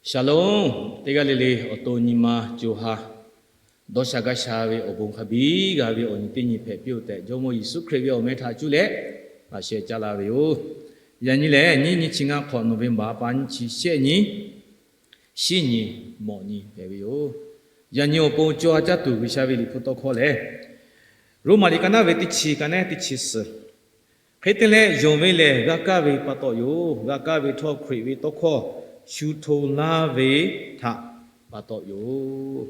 Shalom. Teˇ g'aˇ le le awˬ to nyi ma co ha dawˇ sha gaˇ sha ve awˬ bon hk'a biˇ g'a ve awˬ nyi teˇ nyi hpehꞈ piˇ-oˬ tehꞈ, Jawˇmawˇ Yeˍsuˆ Hkriꞈ ve awˬ meh htaꞈ cuˇ leh laꞈ sheh caˇ la ve yoˬ. Yaꞈ nyi lehˬ, nyiˇ nyi chi ngaˇ hk'awꞈ November pa nyiˇ chi shehˆ nyi, shinˉ nyi mawꞈ nyi hpehꞈ ve yoˬ. Yaꞈ nyi awˬ pon co ha caˇ tuˬ G'uiˬsha ve liꞈ hpu tawˇ hkawˇ lehˬ, Roˉmaꞈ liꞈ ka naˉ ve teˇ chi ka nehˉ teˇ chi suhˍ, hk'e te leh yonˍ ve lehˬ g'a kaˇ ve pa taw yoˬ. G'a kaˇ ve htawˇ Hkriꞈ ve tawˇ hkawˇ shu hto laˇ ve htaꞈ pa taw yoˬ.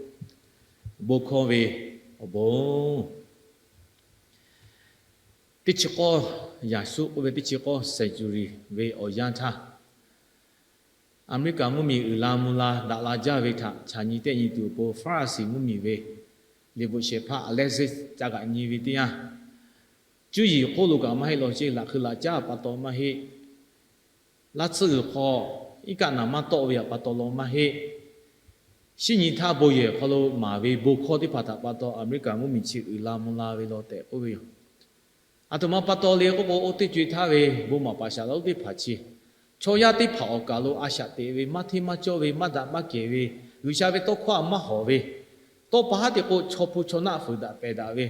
Bon hkawˇ ve awˬ bon, teˇ chi k'awˇ yaˍsuˆ k'oˆ ve teˇ chi k'awˇ century ve awˬ yanˇ htaˇ, Aˍmeˍriˆkaˍ mvuhˇmiˬ uiˍ la mvuh la daꞈ la jaˇ ve htaꞈ chaꞈ nyi tehˆ nyi tuˬ awˬ pon Faˍraˍsiˍ mvuhˇmiˬ ve liꞈ bvuhꞈ shehˍ hpaˇ Alexis ca g'aꞈ nyi ve teˇ yanˇ, cuˇ yiˍ hk'oˆ lo kaꞈ maˇ heˆ law ceˇ, laꞈ hkui laꞈ caˉ pa taw maˇ heˆ, laˇ tsuhˇ g'uiˬ hk'aw iˉ kaˆ naˍ maˇ tawˆ ve pa taw law maˇ heˆ, shinˉ nyi htaˇ bon yehˬ hk'aw lo maˍ ve bon hkawˇ teˇ hpaˍ htaꞈ pa taw Aˍmeˍriˆkaˍ mvuhˇmiˬ chi uiˍ la mvuh la ve law tehꞈ k'oˆ ve yoˬ. Aˬ htoꞈ ma pa taw le k'oˆ k'o, oˇ teˇ co-e htaˇ ve bon maˍ paˍ shaˍ laꞈ lonˉ teˇ hpaˍ chi, chaw yaˇ teˇ hpaˍ awˬ kaˬ lo a shaꞈ teꞈ ve, maˇ hteˇ maˇ cawˇ ve, maˇ daꞈ maˇ kehˬ ve, G'uiˬsha ve tawˇ hkawˇ htaꞈ maˇ hawˍ ve, tawˇ pa haˉ te k'o chaw hpu chaw naˆ fuiˍ daꞈ pehˬ daꞈ ve,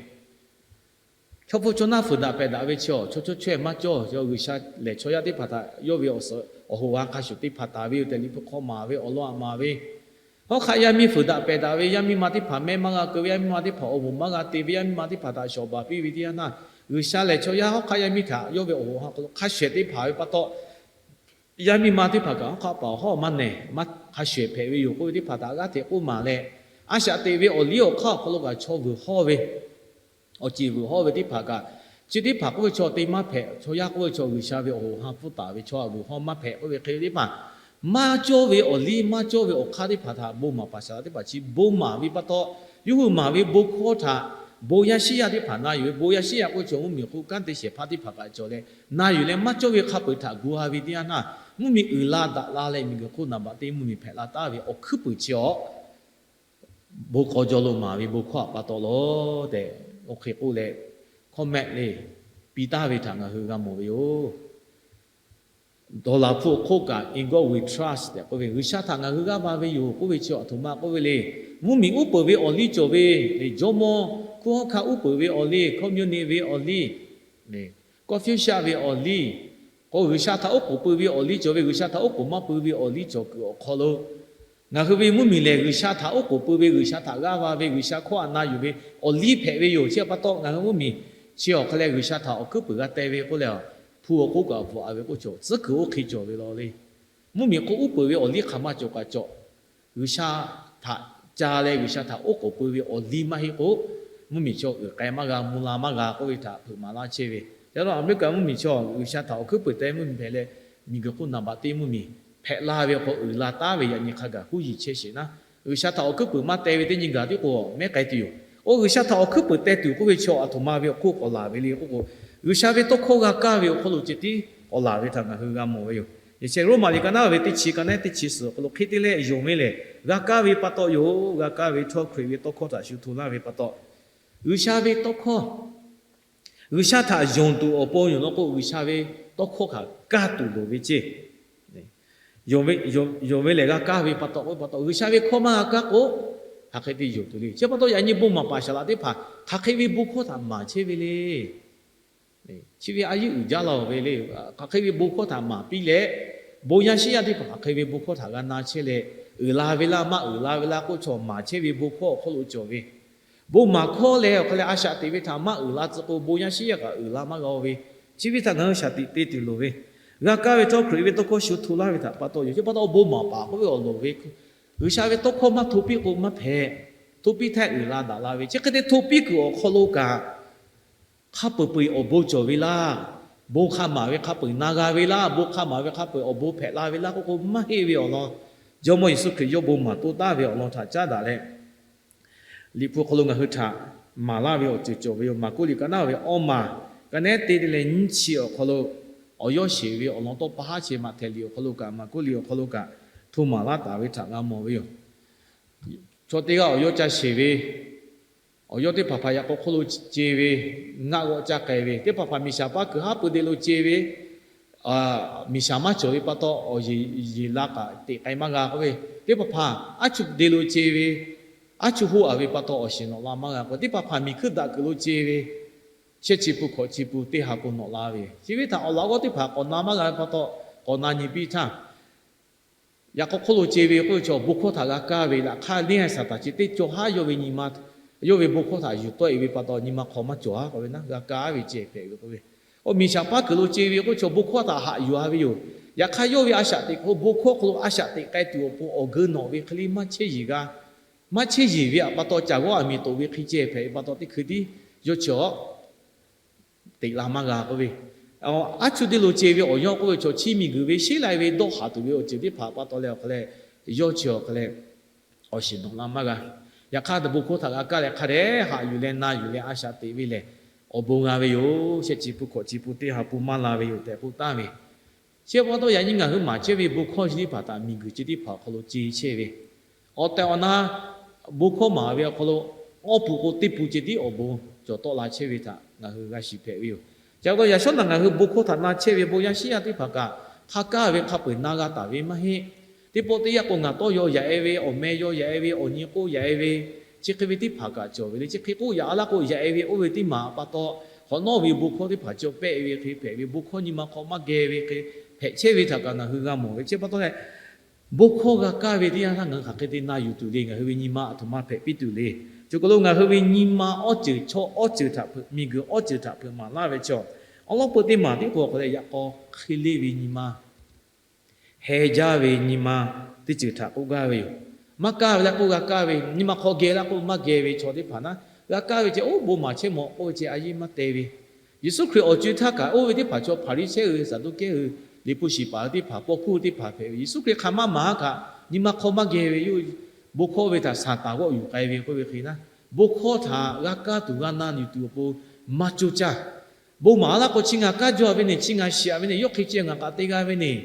chaw hpu chaw naˆ fuiˍ daꞈ pehˬ daꞈ ve chi awˬ chaw chawˇ chaweh maˇ cawˇ. G'uiˬsha lehˬ chaw yaˇ teˇ hpaˍ htaꞈ yawˇ ve awˬ suhˍ awˬ hoꞈ ha hk'a shuˍ teˇ hpaˍ taˍ ve yoˬ tehꞈ liꞈ hpu hk'aw maˍ ve awˬ lawn htaꞈ maˍ ve, hawˉ hk'aˆ yaˇ miˇ fuiˍ daꞈ pehˬ daꞈ ve, yaˇ miˇ ma teˇ hpaˍ mehˇ maˇ g'a keu ve, yaˇ miˇ ma teˇ hpaˍ awˬ moˍ maˇ g'a te ve, yaˇ miˇ ma teˇ hpaˍ htaꞈ shawˍ baˬ piˇ ve teˇ yanˇ htaˇ, G'uiˬsha lehˬ chaw yaˇ hawˉ hk'aˆ yaˇ miˇ htaꞈ yawˇ ve awˬ hoꞈ ha hk'aw lo hk'a shehˍ teˇ hpaˍ ve pa taw, yaˇ miˇ ma teˇ hpaˍ kaꞈ hawˉ hk'aˆ paˍ awˬ hawˉ maˇ nehˬ, maˇ hk'a shehˍ hpehꞈ ve yoˬ k'oˆ ve teˇ hpaˍ htaꞈ g'aˇ hteꞈ k'oˆ maˍ leh, a shaꞈ teꞈ ve awˬ liˇ awˬ hk'aˇ awˬ hk'aw lo kaꞈ chaw vuiˬ hawˇ ve, awˬ ceˬ vuiˬ hawˇ ve teˇ hpaˍ kaꞈ, chi teˇ hpaˍ k'oˆ ve chaw te maˇ hpehꞈ. Chaw yaˇ k'oˆ ve chaw G'uiˬsha ve awˬ hoꞈ ha pfuhˇ taˍ ve chaw vuiˬ hawˇ maˇ hpehꞈ k'oˆ ve hk'e ve teˇ hpaˍ, maˇ cawˇ ve awˬ liˇ maˇ cawˇ ve awˬ hk'aˇ teˇ hpaˍ htaꞈ bon maˍ paˍ shaˍ laꞈ teˇ hpaˍ chi bon maˍ ve pa taw, yawˇ hui maˍ ve bon hkawˇ htaꞈ bon yaˇ shiˉ yaˇ teˇ hpaˍ na yuˬ ve, bon yaˇ shiˉ yaˇ k'oˆ ve chaw mvuhˇmiˬ hk'oˆ kanˉ te shehˍ hpaˇ teˇ hpaˍ kaꞈ cawˬ leh na yuˬ leh maˇ cawˇ ve hk'a peu-eˬ htaꞈ gu ha ve teˇ yanˇ htaˇ, mvuhˇmiˬ uiˍ la daꞈ la leh miˬguiˬ hk'oˆ naˍ baꞈ teˇ mvuhˇmiˬ hpehꞈ la taˍ ve awˬ hkuiˉ puiˍ chi awˬ bon hk'aw jaw lo maˍ ve bon hkawˇ htaꞈ pa taw lawˬ tehꞈ, oˇ hk'e k'oˆ leh, hkawˇ mehˆ le piˇ taˍ ve htaꞈ ngaˬ hui g'a mawˬ ve yoˬ. Dawˬ laˬ hpu awˬ hk'oˆ kaꞈ, In God We Trust tehꞈ k'oˆ ve, G'uiˬsha htaꞈ ngaˬ hui g'aˇ va ve yoˬ k'oˆ ve chi aˬ htoꞈ ma k'oˆ ve le. Mvuhˇmiˬ uˉ peunˍ ve awˬ liˇ cawˬ ve, jawˇmawˇ hkunˉ hawˉ hkanˇ uˉ peunˍ ve awˬ liˇ, community ve awˬ liˇ, kawˇ fiˇ shaˆ ve awˬ liˇ, k'o G'uiˬsha htaꞈ oˉ k'oˍ pui ve awˬ liˇ cawˬ ve, G'uiˬsha htaꞈ oˉ k'oˍ maˇ pui ve awˬ liˇ cawˬ kuiˬ awˬ hk'aw lo, ngaˬ hui ve mvuhˇmiˬ lehˬ G'uiˬsha htaꞈ oˉ k'oˍ pui ve, G'uiˬsha htaꞈ g'aˇ va ve, G'uiˬsha hkawˇ htaꞈ na yuˬ ve awˬ liˇ hpehꞈ ve yoˬ. Chi pa taw ngaˬ hui mvuhˇmiˬ chi awˬ hk'a leh G'uiˬsha htaꞈ awˬ hkuiˉ puiˍ g'a teh ve k'oˆ leh, hpu awˬ hk'oˆ kaꞈ bvuhꞈ a ve k'oˆ cawˬ, tcuhˉ kuiˬ oˇ hk'e cawˬ ve law le. Mvuhˇmiˬ hk'oˆ uˉ peunˍ ve awˬ liˇ hk'aˬ ma cawˬ kaꞈ cawˬ, G'uiˬsha htaꞈ ca leh G'uiˬsha htaꞈ oˉ k'oˍ pui ve awˬ liˇ maˇ heˆ k'o, mvuhˇmiˬ chaw uiˍ k'ai maˇ g'a, mvuh la maˇ g'a k'oˆ ve htaꞈ hpeuꞈ maˍ laˇ chehˇ ve. Yaꞈ hk'aˇ Aˍmeˍriˆkaˍ mvuhˇmiˬ chaw G'uiˬsha htaꞈ awˬ hkuiˉ puiˍ teh mvuhˇmiˬ hpehꞈ leh, miˬguiˬ hk'oˆ naˍ baꞈ teˇ mvuhˇmiˬ hpehꞈ la ve awˬ hk'aw uiˍ la taˉ ve yaꞈ nyi hk'a gaˬ huˉ yiˍ chehˇ sheˍ naˉ, G'uiˬsha htaꞈ awˬ hkuiˉ puiˍ maˇ teh ve teˇ nyi gaˬ tiˉ k'o mehˉ k'ai tuˬ yoˬ. Oˇ G'uiˬsha htaꞈ awˬ hkuiˉ puiˍ teh tuˬ k'oˆ ve chaw aˬ htoꞈ ma ve awˬ hk'oˆ k'awꞈ laˬ ve le k'oˆ k'o, G'uiˬsha ve tawˇ hkawˇ g'a kaˇ ve awˬ hk'aw lo ceh tiˉ k'awꞈ laˬ ve htaꞈ ngaˬ hui g'a mawˬ ve yoˬ. Yaꞈ sheh Roˉmaꞈ liꞈ ka naˉ ve teˇ chi ka nehˉ teˇ chi suhˍ awˬ hk'aw lo hk'e te leh yonˍ ve lehˬ g'a kaˇ ve pa taw yoˬ. G'a kaˇ ve htawˇ Hkriꞈ ve tawˇ hkawˇ htaꞈ shu hto laˇ ve pa taw, G'uiˬsha ve tawˇ hkawˇ, G'uiˬsha htaꞈ yonˍ tuˬ awˬ pon yoˬ law k'o, G'uiˬsha ve tawˇ hkawˇ htaꞈ kaˇ tuˬ loˍ ve ceˇ. Yonˍ ve lehˬ g'a kaˇ ve pa taw k'oˆ ve pa taw, G'uiˬsha ve hkawˇ maˇ g'a kaˇ k'o, hk'aˬ hk'e te yonˍ tuˬ le. Chi pa taw yaꞈ nyi bon maˍ paˍ shaˍ laꞈ teˇ hpaˍ hk'aˬ hk'e ve bon hkawˇ htaꞈ maˍ chehˇ ve le. Chi ve a yeˇ uiˍ jaˇ la-oˬ ve le. Hk'aˬ hk'e ve bon hkawˇ htaꞈ maˍ piˇ leh, bon yaˇ shiˉ yaˇ teˇ hpaˍ hk'aˬ hk'e ve bon hkawˇ htaꞈ g'a na chehˇ leh, uiˍ la ve laˇ maˇ uiˍ la ve laˇ k'oˆ chaw maˍ chehˇ ve bon hkawˇ awˬ hk'aw lo cawˬ ve, bon maˍ hkawˇ leh awˬ hk'a leh a shaꞈ teꞈ ve htaꞈ maˇ uiˍ la tcuh k'o, bon yaˇ shiˉ yaˇ kaꞈ uiˍ la maˇ g'a-o ve, chi ve htaꞈ ngaˬ hui shaˍ tiꞈ te tuˬ loˍ ve, g'a kaˇ ve htawˇ Hkriꞈ ve tawˇ hkawˇ shu hto laˇ ve htaꞈ pa taw yoˬ. Chi pa taw bon maˍ paˍ k'oˆ ve awˬ loˍ ve, G'uiˬsha ve tawˇ hkawˇ maˇ hto piˇ k'o maˇ hpehꞈ. Hto piˇ htaˇ uiˍ la daꞈ la ve, chi hk'e te hto piˇ kuiˬ awˬ hk'aw lo kaꞈ, hk'a peu-eˬ peu-eˬ awˬ bon cawˬ ve laˇ, bon hk'a maˍ ve hk'a peu-eˬ na g'a ve laˇ, bon hk'a maˍ ve hk'a peu-eˬ awˬ bon hpehꞈ la ve laˇ k'oˆ k'o maˇ heˆ ve awˬ lawn, Jawˇmawˇ Yeˍsuˆ Hkriꞈ yawˇ bon maˍ toˇ taˍ ve awˬ lawn htaꞈ caˉ daꞈ leh, liꞈ hpu hk'aw lo ngaˬ hui htaꞈ maˍ laˇ ve awˬ ceuˬ cawˬ ve yoˬ. Maˍkuˆ liꞈ ka naˉ ve awˇ maˬ, ka nehˉ teˇ leh nyiˇ chi awˬ hk'aw lo, awˬ yawˇ sheˍ ve awˬ lawn tawˇ pa haˉ chi Maꞈhtehˍ liꞈ awˬ hk'aw lo kaꞈ Maˍkuˆ liꞈ awˬ hk'aw lo kaꞈ hto maˍ laˇ taˍ ve htaꞈ g'a mawˬ ve yoˬ. Chaw teˇ g'aˇ awˬ yawˇ ca sheˍ ve, awˬ yawˇ teˇ hpaˍ hpaˍ yaꞈ k'aw hk'oˆ lo ce ve, ngaˆ g'awˆ caˇ k'ai ve, teˇ hpaˍ hpaˍ miˬ shaˍ paˇ kuiˬ haˉ pui de lo ce ve, miˬ shaˍ maˇ cawˬ ve pa taw, awˬ yeˬ yeˬ la kaꞈ teꞈ k'ai maˇ g'a k'oˆ ve, teˇ hpaˍ hpaˍ aˉ chuˇ de lo ce ve, aˉ chuˇ hoˆ a ve pa taw awˬ shiˍ nawꞈ la maˇ g'a k'o, teˇ hpaˍ hpaˍ miˬ hkuiˇ daꞈ kuiˬ lo ce ve, shehˆ chi pun hkawꞈ chi pun teˇ ha pun nawꞈ la ve, chi ve htaꞈ awˬ laꞈ g'awˇ teˇ hpaˍ k'awꞈ na maˇ g'a ve pa taw, k'awꞈ na nyi piˇ htaˇ, yaꞈ k'aw hk'oˆ lo ce ve k'oˆ ve chaw bon hkawˇ htaꞈ g'a kaˇ ve laꞈ hk'aˇ neˇ haiˬ Saˍtanˍ chi teˇ cawˬ haˉ yawˇ ve nyi ma, yawˇ ve bon hkawˇ htaꞈ yuˬ tawˆ e ve pa taw, nyi ma hk'aw maˇ cawˬ a k'oˆ ve naˉ, g'a kaˇ ve ceh hpehꞈ ve k'oˆ ve. Awˬ miˬ shaˍ paˇ kuiˬ lo ce ve k'oˆ ve chaw bon hkawˇ htaꞈ haꞈ yuˬ a ve yoˬ. Yaꞈ hk'aˇ yawˇ ve a shaꞈ teꞈ hk'aw bon hkawˇ hk'aw lo a shaꞈ teꞈ k'ai tuˬ awˬ pon awˬ geu nawꞈ ve hk'e le maˇ chehˇ yeˬ g'a, maˇ chehˇ yeˬ ve pa taw, caˬ g'awˇ aˬ miˍ toꞈ ve hk'e ceh hpehꞈ ve pa taw, teˇ hkui tiˉ yawˇ chi awˬ teꞈ la maˇ g'a k'oˆ ve. Aˉ chuˇ de lo ce ve awˬ yawˇ k'oˆ ve chaw chi miˬ guiˬ ve sheˉ lai ve dawˇ haˍ tuˬ ve awˬ ceuˬ teˇ hpaˍ pa taw leh awˬ hk'a leh, yawˇ chi awˬ hk'a leh awˬ shiˍ nawꞈ la maˇ g'a. Yaꞈ hk'aˇ, bon hkawˇ htaꞈ g'a kaˇ leh hk'a dehꞈ haꞈ yuˬ leh na yuˬ leh a shaꞈ teꞈ ve lehˬ, awˬ bon g'a ve yoˬ. Shehˆ chi pun hkawꞈ chi pun teˇ ha pun maˇ la ve yoˬ tehꞈ k'oˆ taˍ ve. Chi pa taw, yaꞈ nyi ngaˬ hui maˍ chehˇ ve bon hkawˇ chi teˇ hpaˍ htaꞈ miˬ guiˬ chi teˇ hpaˍ awˬ hk'aw lo ce chehˇ ve, awˬ tehˬ awˬ na bon hkawˇ maˍ ve awˬ hk'aw lo, awˇ pun k'o teˇ pun ceh tiˉ awˬ bon cawˬ tawˆ la chehˇ ve htaꞈ ngaˬ hui g'a shiˍ hpehꞈ ve yoˬ. Chi pa taw, yaꞈ shawˉ naˬ ngaˬ hui bon hkawˇ htaꞈ na chehˇ ve bon yaˇ shiˉ yaˇ teˇ hpaˍ kaꞈ, hk'a kaˇ ve hk'a peu-eˬ na g'a taˍ ve maˇ heˆ. Teˇ pawˆ teˇ yanˇ k'o, ngaˬ tawˇ yaw yaꞈ e ve, awˬ meh yaw yaꞈ e ve, awˬ nyi k'oˆ yaꞈ e ve, chi hk'e ve teˇ hpaˍ kaꞈ cawˬ ve le. Chi hk'e k'oˆ yaꞈ a laˇ k'o, yaꞈ e ve oˇ ve teˇ maˬ pa taw, hk'awꞈ nawˉ ve bon hkawˇ teˇ hpaˍ cawˬ pehˆ ve hk'e hpehꞈ ve, bon hkawˇ nyi ma hk'aw maˇ geh ve hk'e hpehꞈ chehˇ ve htaꞈ kaꞈ ngaˬ hui g'a mawˬ ve. Chi pa taw leh, bon hkawˇ g'a kaˇ ve teˇ yanˇ htaˇ ngaˬ hui hk'aˬ hk'e te na yuˬ tuˬ le, ngaˬ hui ve nyi ma a htoꞈ ma hpehꞈ piˇ tuˬ le. Chi hk'aw lo ngaˬ hui ve nyi ma awˇ ceuˬ chaw awˇ ceuˬ htaꞈ hpeuꞈ, miˬ guiˬ awˇ ceuˬ htaꞈ hpeuꞈ maˍ laˇ ve chaw, awˉ lawˉ peu teˇ maˬ tiˉ k'o hk'a leh yaꞈ k'aw hk'e le ve nyi ma heh jaˇ ve nyi ma teˇ ceuˬ htaꞈ k'oˆ gaˇ ve yoˬ. Maˇ kaˇ ve laˇ k'o g'a kaˇ ve, nyi ma hk'aw geh laˇ k'o maˇ geh ve chaw teˇ hpaˍ naˉ, g'a kaˇ ve ceh oˇ bon maˍ chehˇ mawˬ k'oˆ ve ceh a yeˇ maˇ te ve. Yeˍsuˆ Hkriꞈ awˬ co e htaˇ kaꞈ, oˇ ve teˇ hpaˍ chaw Hpaˍriˍsehˇ-oˬ, Saˍduˆkehˇ-oˬ, liꞈ hpu shiˍ paˍ teˇ hpaˍ, paw hkuˇ teˇ hpaˍ hpehꞈ ve, Yeˍsuˆ Hkriꞈ hk'aˬ maˇ maˍ a kaꞈ, nyi ma hk'aw maˇ geh ve yoˬ. Bon hkawˇ ve htaꞈ Saˍtanˍ g'awˆ yuˬ k'ai ve k'oˆ ve hk'e naˉ, bon hkawˇ htaꞈ g'a kaˇ tuˬ g'a na yuˬ tuˬ awˬ pon maˇ coˇ caˇ. Bon maˍ laˇ k'o, chi ngaˬ kaˇ jaw ve neˬ, chi ngaˬ shiˍ ve neˬ, yawˇ hk'e ceh ngaˬ kaꞈ te g'a ve neˬ.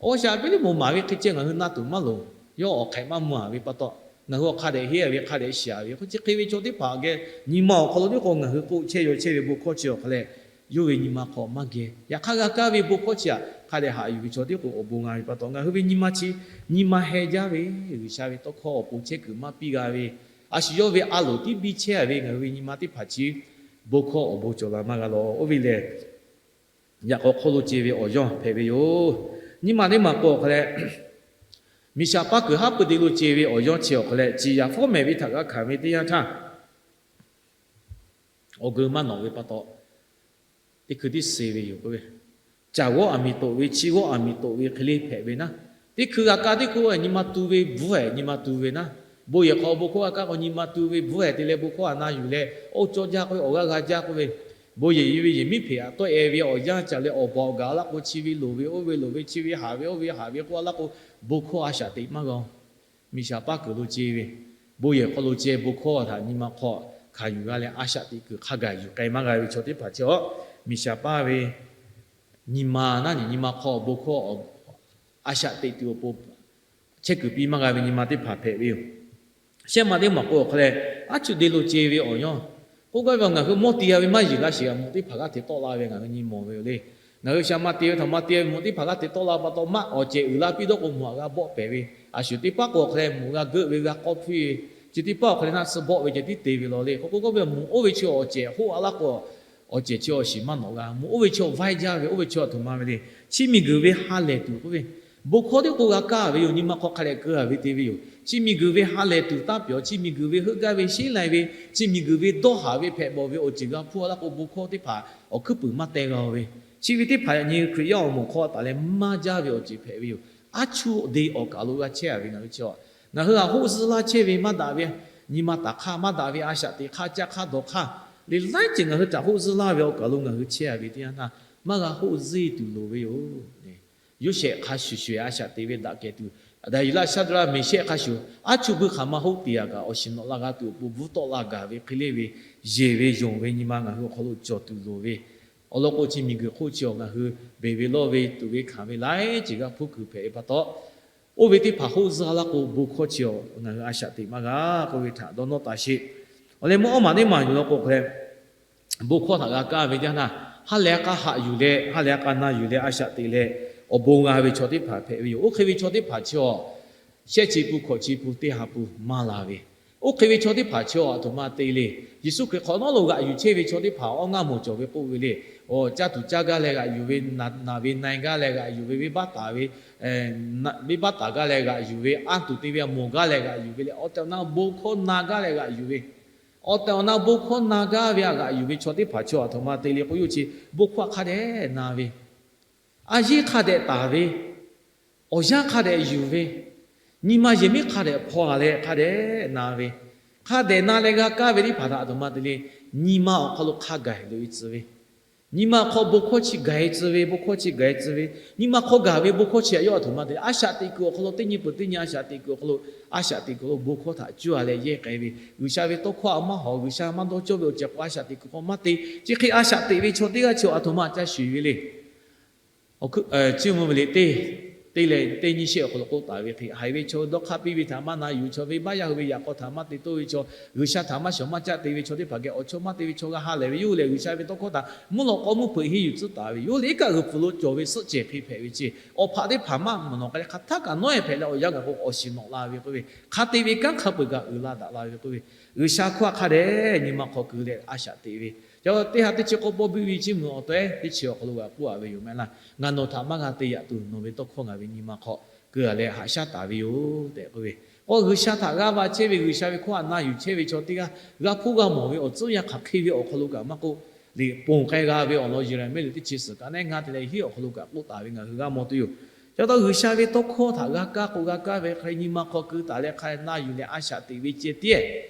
Awˬ shaˍ piˇ liˇ moˍ maˍ ve hk'e ceh ngaˬ hui na tuˬ maˇ loˍ. Yawˇ awˬ hk'ehꞈ maˇ mvuh a ve pa taw, ngaˬ hui awˬ hk'a dehꞈ henˇ a ve, hk'a dehꞈ shiˍ a ve k'o, chi hk'e ve chaw teˇ hpaˍ geh nyi ma awˬ hk'aw lo tiˉ k'o, ngaˬ hui k'oˆ chehˇ yaw chehˇ ve bon hkawˇ chi awˬ hk'a leh, yawˇ ve nyi ma hk'aw maˇ geh. Yaꞈ hk'aˇ, g'a kaˇ ve bon hkawˇ chi htaꞈ hk'a dehꞈ haꞈ yuˬ ve chaw tiˉ k'o, awˬ bon g'a ve pa taw, ngaˬ hui ve nyi ma chi nyi ma heh jaˇ ve, G'uiˬsha ve tawˇ hkawˇ awˬ pon chehˇ kuiˬ maˇ piˇ g'a ve, a shu yawˇ ve a loˍ tiˉ biˇ chehˇ a ve ngaˬ hui ve nyi ma teˇ hpaˍ chi bon hkawˇ awˬ bon cawˬ la maˇ g'a lawˬ. Oˇ ve lehˬ, yaꞈ k'aw hk'oˆ lo ce ve awˬ yawˇ hpehꞈ ve yoˬ. Nyiˇ maˬ teˇ maˬ k'o awˬ hk'a leh, miˬ shaˍ paˇ kuiˬ haˉ pui de lo ce ve awˬ yawˇ chi awˬ hk'a leh, ciˍ yaˍ fawˉ mehˍ ve htaꞈ g'a hkanˍ ve teˇ yanˇ htaˇ, awˬ geu maˇ nawꞈ ve pa taw, teˇ hkui tiˉ suh ve yoˬ k'oˆ ve, caˬ g'awˇ aˬ miˍ toꞈ ve, chi g'awˇ aˬ miˍ toꞈ ve hk'e le hpehꞈ ve naˉ, teˇ hkui g'a kaˇ teˇ hkui nyi ma tu ve bvuhˇ ehˍ, nyi ma tu ve naˉ, bon yehˬ hk'aw bon hkawˇ g'a kaˇ k'o, nyi ma tu ve bvuhˇ ehˍ te leh bon hkawˇ a na yuˬ leh, oˇ cawˇ jaˇ k'oˆ ve, awˬ g'aˇ g'a jaˇ k'oˆ ve, bon yehˬ ve yehˬ miˉ hpeꞈ aꞈ tawˆ e ve awˬ yanˇ caˬ leh awˬ baˬ awˬ gaˬ a laˇ k'o, chi ve loˍ ve oˇ ve loˍ ve, chi ve haꞈ ve oˇ ve haꞈ ve k'oˆ a laˇ k'o, bon hkawˇ a shaꞈ teꞈ maˇ g'a-oˬ. Miˬ shaˍ paˇ kuiˬ lo ce ve, bon yehˬ hk'aw lo ce bon hkawˇ htaꞈ nyi ma hk'aw hkanˍ yuˬ g'a leh, a shaꞈ teꞈ kuiˬ hk'a gaˬ yuˬ k'ai maˇ g'a ve chaw teˇ hpaˍ chi awˬ, miˬ shaˍ paˇ ve nyi ma naˉ nyi nyi ma hk'aw bon hkawˇ a shaꞈ teꞈ tuˬ awˬ pon chehˇ kuiˬ piˇ maˇ g'a ve nyi ma teˇ hpaˍ hpehꞈ ve yoˬ. Shehˆ ma teˇ maˬ k'o awˬ hk'a leh, aˉ chuˇ de lo ce ve awˬ yawˇ k'oˆ gaˇ ve, ngaˬ hui mawˇ te g'a ve maˇ yeˬ g'a sheˍ, a mawˬ teˇ hpaˍ g'aˇ hteꞈ tawˆ la ve ngaˬ hui nyi mawˬ ve yoˬ le. Ngaˬ hui shaˍ ma te ve htaꞈ ma te ve mawˬ teˇ hpaˍ g'aˇ hteꞈ tawˆ la pa taw, maˇ awˬ cehˬ uiˍ la piˇ dawˇ k'o, mawˬ a g'a bawˆ pehˍ ve, a shu teˇ paˉ k'o awˬ hk'a leh mawˬ g'a geuˆ ve, g'a k'awˇ hpiˇ ve, chi teˇ paˉ awˬ hk'a leh naˆ suh bawˆ ve ceh tiˉ te ve law le. K'o k'oˆ gaˇ ve, mawˬ oˇ ve chi awˬ cehˬ hoˆ a laˇ k'o, awˬ cehˬ chi awˬ shiˍ maˇ nawꞈ g'a. Mawˬ oˇ ve chi awˬ vaiˇ jaˇ ve, oˇ ve chi awˬ htoꞈ ma ve le. Chi miˬ guiˬ ve ha lehˬ tuˬ k'oˆ ve, bon hkawˇ teˇ k'o g'a kaˇ ve yoˬ, nyi ma hk'aw hk'a dehꞈ keu a ve te ve yoˬ. Chi miˬ guiˬ ve ha lehˬ tuˬ taˇ pehˍ, chi miˬ guiˬ ve heuˆ gaˇ ve sheˉ lai ve, chi miˬ guiˬ ve dawˇ haˍ ve hpehꞈ bawˬ ve awˬ ceuˬ g'a hpuˇ a laˇ k'o, bon hkawˇ teˇ hpaˍ awˬ hkuiˉ puiˍ maˇ teh g'a ve. Chi ve teˇ hpaˍ yaꞈ nyi Hkriꞈ yaˇ awˬ moˍ hk'aw taˍ leh maˇ jaˇ ve awˬ ceuˬ hpehꞈ ve yoˬ. Aˉ chuˇ de awˬ kaˬ lo g'a chehˇ a ve ngaˬ hui chi awˬ, ngaˬ hui htaꞈ hoˆ zuhˇ laˇ chehˇ ve maˇ daꞈ ve, nyi ma taˍ hk'aˇ maˇ daꞈ ve, a shaꞈ teꞈ hk'aˇ, caˇ hk'aˇ dawˬ hk'aˇ, le laiˉ ceuˬ ngaˬ hui htaꞈ hoˆ zuhˇ laˇ ve awˬ kaˬ lo ngaˬ hui chehˇ a ve teˇ yanˇ htaˇ, maˇ g'a hoˆ zuhˇ tuˬ loˍ ve yoˬ. Yoˇsehꞈ hk'a shuˍ shuˍ a shaꞈ teꞈ ve daꞈ kehˬ tuˬ, Daˍyeˍlaˆ, Shaˇdraˆ, Meˍshehˆ hk'a shuˍ, aˉ chuˇ buiˇ hk'aˬ ma hoˆ te a kaꞈ, awˬ shiˍ nawꞈ la g'a tuˬ awˬ pon bvuhˇ tawˆ la gaˬ ve hk'e le ve, yeˬ ve yonˍ ve nyi ma ngaˬ hui awˬ hk'aw lo cawˬ tuˬ loˍ ve, awˬ lawn k'o, chi miˬ guiˬ hk'oˆ chi awˬ ngaˬ hui beˬ ve lawˇ ve tuˬ ve hkanˍ ve laiˉ ceuˬ g'a hpuˇ kuiˬ hpehꞈ ve pa taw, oˇ ve teˇ hpaˍ hoˆ zuhˇ laˇ k'o, bon hkawˇ chi awˬ ngaˬ hui a shaꞈ teꞈ maˇ g'a k'oˆ ve htaꞈ dawˇ nawˇ taˍ sheˍ. Awˬ leh mvuhˇ awˇ maˬ teˇ maˬ yuˬ law k'o hk'a leh, bon hkawˇ htaꞈ g'a kaˇ ve teˇ yanˇ htaˇ, ha lehˬ a k'a haꞈ yuˬ leh, ha lehˬ a k'a na yuˬ leh a shaꞈ teꞈ leh, awˬ bon g'a ve chaw teˇ hpaˍ hpehꞈ ve yoˬ. Oˇ hk'e ve chaw teˇ hpaˍ chi awˬ shehˆ chi pun hkawꞈ chi pun teˇ ha pun maˇ la ve, oˇ hk'e ve chaw teˇ hpaˍ chi awˬ aˬ htoꞈ ma te le. Yeˍsuˆ Hkriꞈ hk'awꞈ nawˉ lo g'aꞈ yuˬ chehˇ ve chaw teˇ hpaˍ awˬ ngaˇ mawˬ cawˬ ve k'oˆ ve le. Awˬ caˇ tuˬ caˇ gaˇ leh g'aꞈ yuˬ ve, naˬ ve na gaˇ leh g'aꞈ yuˬ ve, venˇbaˆ taˍ ve, venˇbaˆ taˍ gaˇ leh g'aꞈ yuˬ ve, anˇ tuˬ te ve mawˬ gaˇ leh g'aꞈ yuˬ ve leh, awˬ tehˬ awˬ na bon hkawˇ na gaˇ leh g'aꞈ yuˬ ve, awˬ tehˬ awˬ na bon hkawˇ na gaˇ ve htaꞈ g'aꞈ yuˬ ve chaw teˇ hpaˍ chi awˬ aˬ htoꞈ ma te le k'oˆ yoˬ. Chi bon hkawˇ hk'a dehꞈ na ve, a yiˉ hk'a dehꞈ taˍ ve, awˬ yanˇ hk'a dehꞈ yuˬ ve, nyi ma yehˬ miˉ hk'a dehꞈ hpaw a leh hk'a dehꞈ na ve, hk'a dehꞈ na leh g'a kaˇ ve teˇ hpaˍ htaꞈ aˬ htoꞈ ma te le. Nyi ma awˬ hk'aw lo hk'a gaˬ loꞈ e tcuh ve, nyi ma hk'aw bon hkawˇ chi gaˬ e tcuh ve, bon hkawˇ chi gaˬ e tcuh ve, nyi ma hk'aw gaˬ ve bon hkawˇ chi htaꞈ yawˇ aˬ htoꞈ ma te le. A shaꞈ teꞈ kuiˬ awˬ hk'aw lo teˇ nyi peuˬ teˇ nyi a shaꞈ teꞈ kuiˬ awˬ hk'aw lo, a shaꞈ teꞈ kuiˬ awˬ hk'aw lo bon hkawˇ htaꞈ cuˇ a leh yehˇ k'ai ve, G'uiˬsha ve tawˇ hkawˇ htaꞈ maˇ hawˍ, G'uiˬsha maˇ dawˇ cawˇ ve awˬ ceuˬ k'o a shaꞈ teꞈ kuiˬ hk'aw maˇ te. Chi hk'e a shaꞈ teꞈ ve chaw teˇ g'aˇ chi aˬ htoꞈ ma ca shuˍ ve le. Awˬ hkuiˉ, chi mvuh ve le teˇ, teˇ leh teˇ nyiˇ shehˆ awˬ hk'aw lo k'oˆ taˍ ve hk'e, haiˬ ve chaw dawˇ hk'aˇ piˇ ve htaꞈ maˇ na yuˬ, chaw venˇbaˆ yaˇ hui ve yaꞈ k'aw htaꞈ maˇ te toˇ ve chaw, G'uiˬsha htaꞈ maˇ shawˍ maˇ caˆ te ve chaw teˇ hpaˍ geh awˬ chawˇ maˇ te ve chaw g'a ha lehˬ ve yoˬ leh, G'uiˬsha ve tawˇ hkawˇ htaꞈ mvuhˇ lawꞈ k'aw mvuhˇ hpeuꞈ henˇ yuˬ tcuhˉ taˍ ve yoˬ leh, iˉ kaˆ g'uiˬ pfuhˍ lo cawˬ ve suhˆ cehˬ hk'e hpehꞈ ve chi, awˬ hpaꞈ teˇ hpaˍ maˇ mvuhˬ nawˬ k'ai leh hk'a htaˇ kaꞈ nawˉ e hpehꞈ leh awˬ yanˇ gaˬ k'o awˬ shiˍ nawꞈ la ve k'oˆ ve, hk'a te ve kanˉ hk'a peu-eˬ kaꞈ uiˍ la daꞈ la ve k'oˆ ve, G'uiˬsha hkawˇ htaꞈ hk'a dehꞈ nyi ma hk'aw keu leh a shaꞈ teꞈ ve, ca teˇ ha teˇ chi k'awˇ pawˇ biˇ ve chi mvuhˬ awˬ tawehˉ teˇ chi awˬ hk'aw lo g'a k'oˆ a ve yoˬ mehˍ laˇ. Ngaˬ nawˬ htaꞈ maˇ g'a te yaꞈ tuˬ nawˬ ve tawˇ hkawˇ ngaˬ ve nyi ma hk'aw keu a leh haꞈ shaˉ taˍ ve yoˬ tehꞈ k'oˆ ve, k'o G'uiˬsha htaꞈ g'aˇ va chehˇ ve, G'uiˬsha ve hkawˇ htaꞈ na yuˬ chehˇ ve chaw teˇ g'aˇ g'a hpuˇ g'a mawˬ ve awˬ tcuhˉ yanˇ hk'aˬ hk'e ve awˬ hk'aw lo kaꞈ maˇ k'oˆ, liꞈ ponˬ k'ai g'a ve awˬ lawn Yeˍraˍmiˆ liꞈ teˇ chi suhˍ kaꞈ neˉ ngaˇ te leh hiˉ awˬ hk'aw lo kaꞈ k'oˆ taˍ ve ngaˬ hui g'a mawˬ tuˬ yoˬ. Ca taw G'uiˬsha ve tawˇ hkawˇ htaꞈ g'a kaˇ k'o g'a kaˇ ve hk'e nyi ma hk'aw keu taˍ leh hk'a na yuˬ leh a shaꞈ teꞈ ve ceh tiˉ,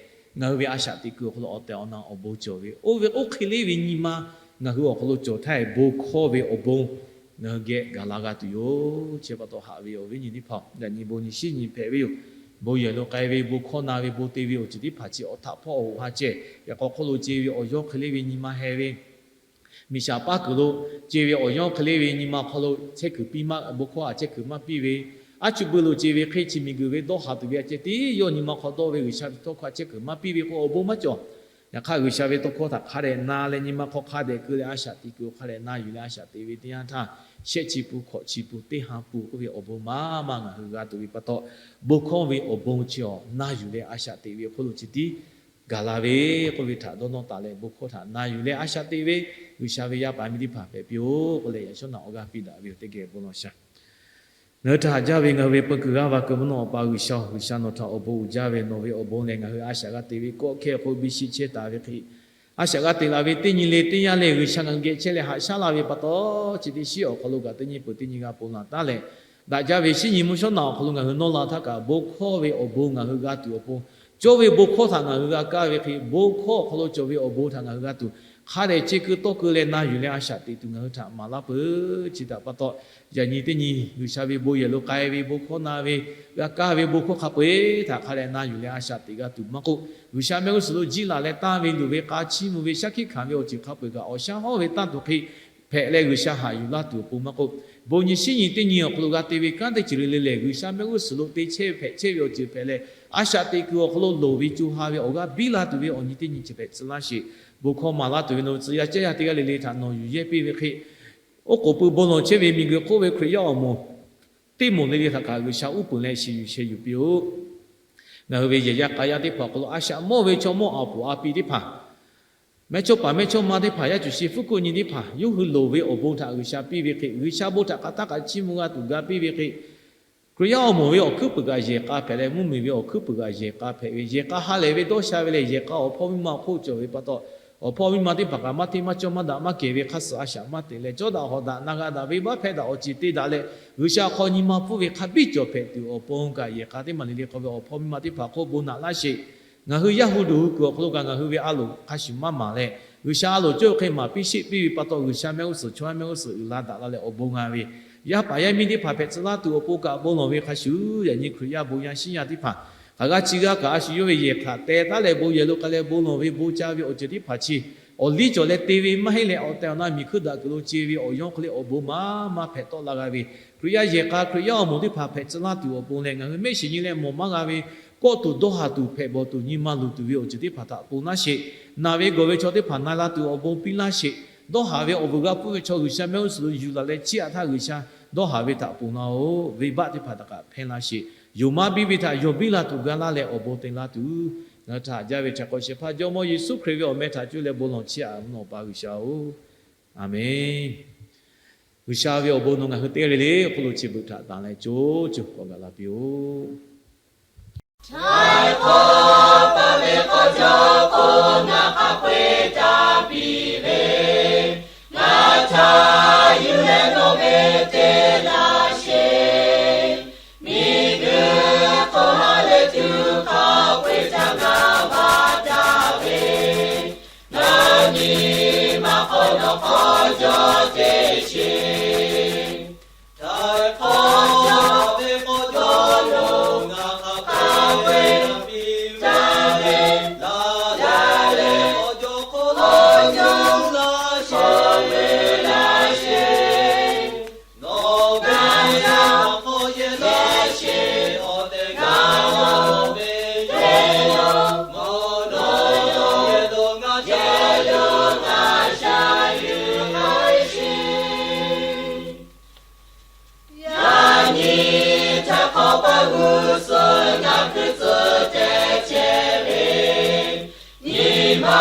ngaˬ hui ve a shaꞈ teꞈ kuiˬ awˬ hk'aw lo awˬ tehˬ awˬ na awˬ bon cawˬ ve, oˇ ve oˇ hk'e le ve nyi ma ngaˬ hui awˬ hk'aw lo cawˬ htaˇ, bon hkawˇ ve awˬ bon ngaˬ hui geh gaˬ la g'a tuˬ yoˬ. Chi pa taw haꞈ ve awˬ viˉ nyi teˇ hpaˍ, yaꞈ nyi bon nyi shiˉ nyi hpehꞈ ve yoˬ. Bon yehˬ lo k'ai ve, bon hkawˇ na ve, bon te ve awˬ ceuˬ teˇ hpaˍ chi awˬ htaꞈ hpawˇ awˬ hoꞈ ha ceh, yaꞈ k'aw hk'oˆ lo ce ve awˬ yawˇ hk'e le ve nyi ma heh ve, miˬ shaˍ paˇ kuiˬ lo ce ve awˬ yawˇ hk'e le ve nyi ma hk'aw lo chehˇ kuiˬ piˇ maˇ, bon hkawˇ a chehˇ kuiˬ maˇ piˇ ve, aˉ chuˇ bui lo ce ve hk'e chi miˬguiˬ ve dawˇ haˍ tuˬ ve a ceh tiˉ yawˇ nyi ma hk'aw dawˇ ve G'uiˬsha ve tawˇ hkawˇ a chehˇ kuiˬ maˇ piˇ ve k'o awˬ bon maˇ cawˬ. Yaꞈ hk'aˇ G'uiˬsha ve tawˇ hkawˇ htaꞈ hk'a dehꞈ na leh nyi ma hk'aw hk'a dehꞈ keu leh a shaꞈ teꞈ kuiˬ awˬ hk'a dehꞈ na yuˬ leh a shaꞈ teꞈ ve teˇ yanˇ htaˇ, shehˆ chi pun hkawꞈ chi pun teˇ ha pun k'oˆ ve awˬ bon maˇ maˇ ngaˬ hui g'a tuˬ ve pa taw, bon hkawˇ ve awˬ bon chi awˬ na yuˬ leh a shaꞈ teꞈ ve awˬ hk'aw lo chi tiˉ gaˬ la ve k'oˆ ve htaꞈ dawˇ nawˇ taˍ leh, bon hkawˇ htaꞈ na yuˬ leh a shaꞈ teꞈ ve G'uiˬsha ve yaˇ paˍ miˇ teˇ hpaˍ hpehꞈ piˇ-oˆ k'oˆ leh, yaꞈ shawˉ naꞈ awˬ g'aˇ piˇ daꞈ ve yoˬ. Teˇ geh bon lawˬ shaˍ. Ngaˬ hui htaꞈ haꞈ jaˇ ve ngaˬ hui ve peu kuiˬ g'aˇ va kuiˬ mvuhˇ naw Awˬ pa G'uiˬsha-oˬ, G'uiˬsha nawˬ htaꞈ awˬ bon uiˍ jaˇ ve, nawˬ ve awˬ bon lehˬ ngaˬ hui a shaꞈ g'a te ve kawˆ hkehˇ awˬ hk'aw lo biˇ shiˆ chehˇ taˍ ve hk'e, a shaꞈ g'a te la ve teˇ nyi le teˇ yanˇ leh G'uiˬsha ngaˬ hui geh chehˇ leh haꞈ shaˉ la ve pa taw, chi teˇ shiˉ awˬ hk'aw lo kaꞈ teˇ nyi peuˬ teˇ nyi g'a ponˬ laˬ taˉ leh, daꞈ jaˇ ve shiˉ nyi mvuhˇ shawˉ naꞈ awˬ hk'aw lo ngaˬ hui nawˇ la htaˇ kaꞈ bon hkawˇ ve awˬ bon ngaˬ hui g'a tuˬ awˬ pon, cawˇ ve bon hkawˇ htaꞈ ngaˬ hui g'a kaˇ ve hk'e, bon hkawˇ awˬ hk'aw lo cawˬ ve awˬ bon htaꞈ ngaˬ hui g'a tuˬ, hk'a dehꞈ ce keu tawˇ keu leh na yuˬ leh a shaꞈ teꞈ tuˬ ngaˬ hui htaꞈ maˍ laˇ peuˬ. Chi htaꞈ pa taw, yaꞈ nyi teˇ nyi G'uiˬsha ve bon yehˬ lo k'ai ve, bon hkawˇ na ve, g'a kaˇ ve bon hkawˇ hk'a peu-eˬ htaꞈ hk'a dehꞈ na yuˬ leh a shaꞈ teꞈ g'a tuˬ maˇ k'oˆ, G'uiˬsha mehˆ g'uˇ suhˍ lo jiˇ laˬ leh tanˇ ve luˬ ve k'a chiˇ mvuh ve shaˉ hkiˆ hkanˍ ve awˬ ceuˬ hk'a peu-eˬ kaꞈ awˬ shaˉ hawˉ ve tanˇ tuˬ hk'e hpehꞈ leh G'uiˬsha haꞈ yuˬ laˇ tuˬ awˬ pon maˇ k'oˆ, bon nyi shiˉ nyi teˇ nyi awˬ hk'aw lo g'a te ve kanˉ teˇ ceuˬ le le lehˬ, G'uiˬsha mehˆ g'uˇ suhˍ lo te chehˇ ve hpehꞈ chehˇ ve awˬ ceuˬ hpehꞈ leh, a shaꞈ teꞈ kuiˬ awˬ hk'aw lo loˍ ve co ha ve awˬ g'aˇ biˇ la tuˬ ve awˬ nyi teˇ nyi chi hpehꞈ tcuh laˇ sheˍ. Bon hkawˇ maˍ laˇ tuˬ ve nawˬ ve tcuh yaˇ caˇ yaˇ teˇ g'aˇ le le htaꞈ nawˬ yuˬ yehˇ piˇ ve hk'e, oˉ k'oˍ pui bon lawˬ chehˇ ve miˬguiˬ hk'oˆ ve Hkriꞈ yaˇ awˬ moˍ teˇ moˍ le le htaꞈ kaꞈ G'uiˬsha uˉ peunˍ leh shiˍ yuˬ sheh yuˬ piˇ-oˆ. Ngaˬ hui ve yehˬ yaˇ k'a yaˇ teˇ hpaˍ awˬ hk'aw lo a shaꞈ mawˇ ve chaw mawˇ aˬ puˍ a pi teˇ hpaˍ, mehˇchawˇpaˍ mehˇchawˇma teˇ hpaˍ, yaˇ cuˬ shi fuˉ kuˆ nyi teˇ hpaˍ, yawˇ hui loˍ ve awˬ bon htaꞈ G'uiˬsha piˇ ve hk'e, G'uiˬsha bon htaꞈ hk'aˬ htaˇ kaꞈ chiˇ mvuh g'a tuˬ ga piˇ ve hk'e, Hkriꞈ yaˇ awˬ moˍ ve awˬ hkuiˉ puiˍ kaꞈ yehˬ k'a hpehꞈ leh, mvuhˇmiˬ ve awˬ hkuiˉ puiˍ kaꞈ yehˬ k'a hpehꞈ ve, yehˬ k'a ha lehˬ ve dawˇ sha ve lehˬ, yehˬ k'a awˬ hpawˇ miˇ ma hk'oˆ cawˬ ve pa taw, awˬ hpawˇ miˇ ma teˇ hpaˍ kaꞈ maˇ hteˇ maˇ cawˇ maˇ daꞈ maˇ kehˬ ve hk'a suhˍ a shaꞈ maˇ teꞈ leh, cawˇ daꞈ hawˍ daꞈ na g'a daꞈ venˇbaˆ hpehˇ daꞈ awˬ ceuˬ te daꞈ leh, G'uiˬsha hk'aw nyi ma pfuhˇ ve hk'a biˇ cawˬ hpehꞈ tuˬ awˬ pon kaꞈ, yehˬ k'a teˇ maˬ le le hk'aw ve awˬ hpawˇ miˇ ma teˇ hpaˍ hk'oˆ bon naꞈ laˇ sheˍ. Ngaˬ hui yaˇ hu duˬ hui kuiˬ awˬ hk'aw lo kaꞈ ngaˬ hui ve a loˍ hk'a shuˍ maˇ maˍ leh, G'uiˬsha a loˍ cawˇ ve hk'e maˍ piˇ sheˆ piˇ ve pa taw, G'uiˬsha mehˆ g'uˇ suhˍ chaw yaˇ mehˆ g'uˇ suhˍ uiˍ la daꞈ la leh awˬ bon g'a ve, yaˇ paˍ yaˇ miˇ teˇ hpaˍ hpehꞈ tcuh laˇ tuˬ awˬ pon kaꞈ bon lawˬ ve hk'a shuˍ, yaꞈ nyi Hkriꞈ yaˇ bon yaˇ shiˉ yaˇ teˇ hpaˍ hk'aˬ g'aˇ chi g'aˇ kaꞈ a shu yawˇ ve yehˬ htaꞈ teh taˉ leh bon yehˬ lo k'ai leh bon lawˬ ve bon ca ve awˬ ceuˬ teˇ hpaˍ chi awˬ liˇ cawˬ leh te ve maˇ heˆ leh, awˬ tehˬ awˬ na miˬ hkuiˇ daꞈ kuiˬ lo ce ve awˬ yawˇ hk'e le awˬ bon maˇ maˇ hpehꞈ tawˆ la g'a ve, Hkriꞈ yaˇ yehˬ k'a Hkriꞈ yaˇ awˬ moˍ teˇ hpaˍ hpehꞈ tcuh laˇ tuˬ awˬ pon leh, ngaˬ hui mehˆ shiˍ nyi leh mawˬ maˇ g'a ve, kawˆ tuˬ dawˇ haˍ tuˬ hpehꞈ bawˬ tuˬ nyi ma luˬ tuˬ ve awˬ ceuˬ teˇ hpaˍ htaꞈ ponˬ laˇ sheˍ. Naˬ ve gawˬ ve chaw teˇ hpaˍ na la tuˬ awˬ bon piˇ laˇ sheˍ. Dawˇ haˍ ve awˬ vuiˬ g'a pfuhˇ ve chaw G'uiˬsha mehˆ g'uˇ suhˍ lo yuˬ laˬ leh chiˇ aꞈ htaˇ G'uiˬsha dawˇ haˍ ve htaꞈ ponˬ laˇ-oˬ. Venˇbaˆ teˇ hpaˍ htaꞈ kaꞈ hpehˇ laˇ sheˍ. Yonˍ maˇ biˇ ve htaꞈ yawˬ biˇ la tuˬ ga laˇ leh awˬ bon te laˇ tuˬ, ngaˬ hui htaꞈ haꞈ jaˇ ve Htaiˍ hk'awꞈ shehˍ hpaˇ Jawˇmawˇ Yeˍsuˆ Hkriꞈ ve awˬ meh htaꞈ cuˇ leh bon lawˬ chiˇ aꞈ mvuhˇ naw Awˬ pa G'uiˬsha-oˬ, Aˍmenˍ. G'uiˬsha ve awˬ bon nawˬ ngaˬ hui te le le awˬ hk'aw lo chi beuꞈ htaꞈ tanˬ leh co co k'awꞈ gaˬ la piˇ-oˆ. Htaiˍ hk'awꞈ paˍ ve k'awˇ jaw k'o, ngaˬ hk'a peu-eˬ ca piˇ ve, ngaˬ htaꞈ yuˬ leh nawˬ ve te laˇ sheˍ. Miˬguiˬ hk'oˆ ha lehˬ tuˬ hk'a peu-eˬ ca gaˬ va taˍ ve, ngaˬ nyi ma hk'aw nawˬ k'awˇ jaw te sheˍ. Htaiˍ hk'awꞈ jaˇ ve k'awˇ jaw lo ngaˬ hk'a peu-eˬ piˇ taˍ ve, laˬ leh k'awˇ jaw hk'oˆ lo yuˬ laˇ sheˍ, laˇ sheˍ. Nawˬ ve yaˇ hk'aw yehˬ laˇ sheˍ, awˬ tehˬ g'a laˇ ve yehˬ yaˇ, mawˬ nawˬ yehˬ dawˬ ngaˬ ca yuˬ, ngaˬ ca yuˬ laˇ sheˍ. Yaꞈ nyi htaiˍ hk'awꞈ paˍ g'uˇ suhˍ ngaˬ hkui tcuh te chehˇ ve, nyi ma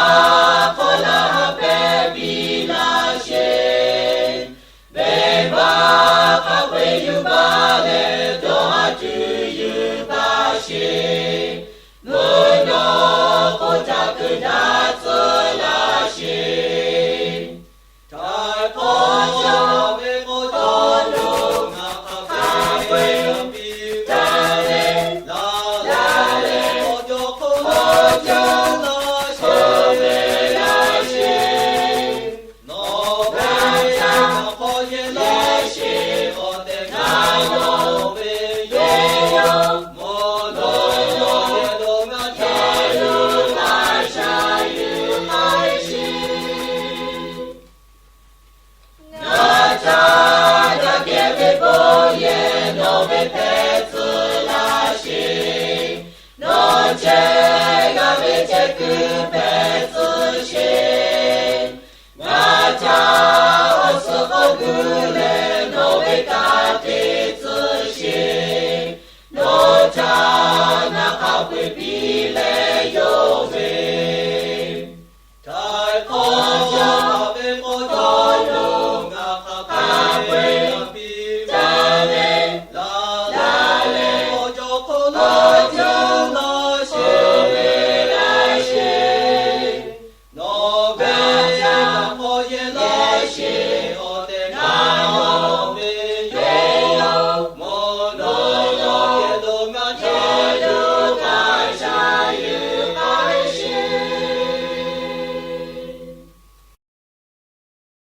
hk'aw laˇ ha pehˇ piˇ laˇ sheˍ. Venˇbaˆ hk'a peu-eˬ yuˬ baˬ leh dawˇ haˍ tuˬ yuˬ baˬ sheˍ. Mvuhˇ naw hk'oˆ htaꞈ kuiˬ daꞈ tcuh laˇ sheˍ. Htaiˍ hk'awꞈ jaˇ ve k'awˇ jaw lo ngaˬ hk'a peu-eˬ piˇ taˍ ve, laˬ leh k'awˇ jaw hk'oˆ lo yuˬ laˇ sheˍ, laˇ sheˍ. Nawˬ ve yaˇ hk'aw yehˬ laˇ sheˍ, awˬ tehˬ g'a laˇ ve yehˬ yaˇ, mawˬ nawˬ yehˬ dawˬ ngaˬ ca yuˬ, ngaˬ ca yuˬ laˇ sheˍ. Ngaˬ htaꞈ daꞈ kehˬ ve bon yehˬ nawˬ ve hpehꞈ tcuh laˇ sheˍ. Nawˬ chehˇ g'a ve chehˇ kuiˬ hpehꞈ tcuh sheˍ. Ngaˬ htaꞈ awˬ suhˍ hk'aw gu leh